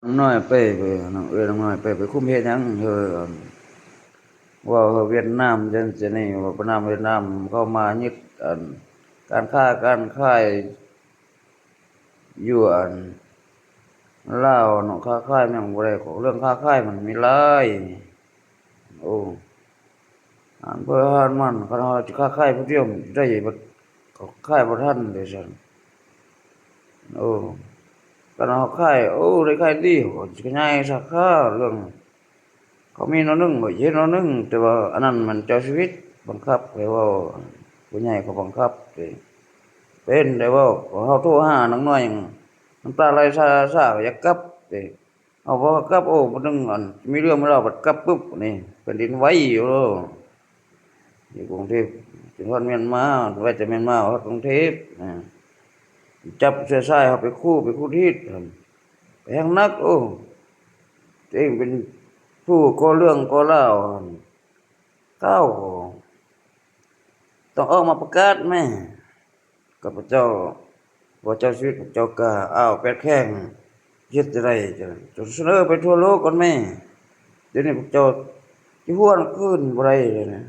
ນ້ອງນ້ອຍໄປ ໄປ ນ້ອງເອີຍ ນ້ອງນ້ອຍໄປ ໄປຄຸມເຮັດຫຍັງ? ເອີ ອັນ ເວົ້າເຫືອຫວຽດນາມຈັ່ງຊີ້ນີ້ ເວົ້າຫວຽດນາມ ຫວຽດນາມເຂົ້າມາຍຶດ ອັນ ການຄ້າການຂາຍຢູ່ ອັນ ລາວເນາະ ຄ້າຂາຍຫຍັງບໍ່ໄດ້ ເລື່ອງຄ້າຂາຍມັນມີຫຼາຍ. ໂອ້ ອັນເພື່ອຫານມັນ ຄັນເຮົາຊິຄ້າຂາຍຜູ້ດຽວໄດ້ ບັດເຂົາຂາຍບໍ່ທັນເດ້ຊັ້ນ. ໂອ້ ຄັນເຮົາຂາຍ ໂອ້ ໄດ້ຂາຍດີ ເຂົາຊິຂະຫຍາຍສາຂາ ເລື່ອງ ເຂົາມີໜໍ່ໜຶ່ງ ຂ້ອຍເຮັດໜໍ່ໜຶ່ງ ແຕ່ວ່າອັນນັ້ນມັນເຈົ້າຊີວິດບັງຄັບໃຫ້ເວົ້າ ຜູ້ໃຫຍ່ເຂົາບັງຄັບເດ້ ເປັນໄດ້ເວົ້າ. ເຮົາໂທຫານາງນ້ອຍ ນ້ຳຕາໄຫຼຊາໆ ຢາກກັບເດ້ ເຮົາບໍ່ກັບ ໂອ້ ບັດໜຶ່ງ ອັນ ມີເລື່ອງມີລາວ ບັດກັບປຶບ ນີ້ ແຜ່ນດິນໄຫວຢູ່ ຢູ່ກຸງເທບ ຈົນຮອດມຽນມາ ໄຫວແຕ່ມຽນມາ ຮອດກຸງເທບ ອາ ຈັບເຊື້ອສາຍເຮົາໄປຂູ່ ໄປຄູດຮີດ ໄປແຮງໜັກ. ໂອ້ ຕົວເອງເປັນຜູ້ກໍ່ເລື່ອງກໍ່ລາວ ກ້າວ ຕ້ອງອອກມາປະກາດແມ້. ຂ້າພະເຈົ້າ ພວກເຈົ້າຊີວິດ ພວກເຈົ້າກ້າອ້າວແປດແຂງ ເຮັດຈັ່ງໃດ? ເຈົ້າ ເຈົ້າສະເໜີໄປທົ່ວໂລກກ່ອນແມ້. ດຽວນີ້ພວກເຈົ້າຊິຫົວນຄືນບໍ່ໄດ້ເລີຍນະ.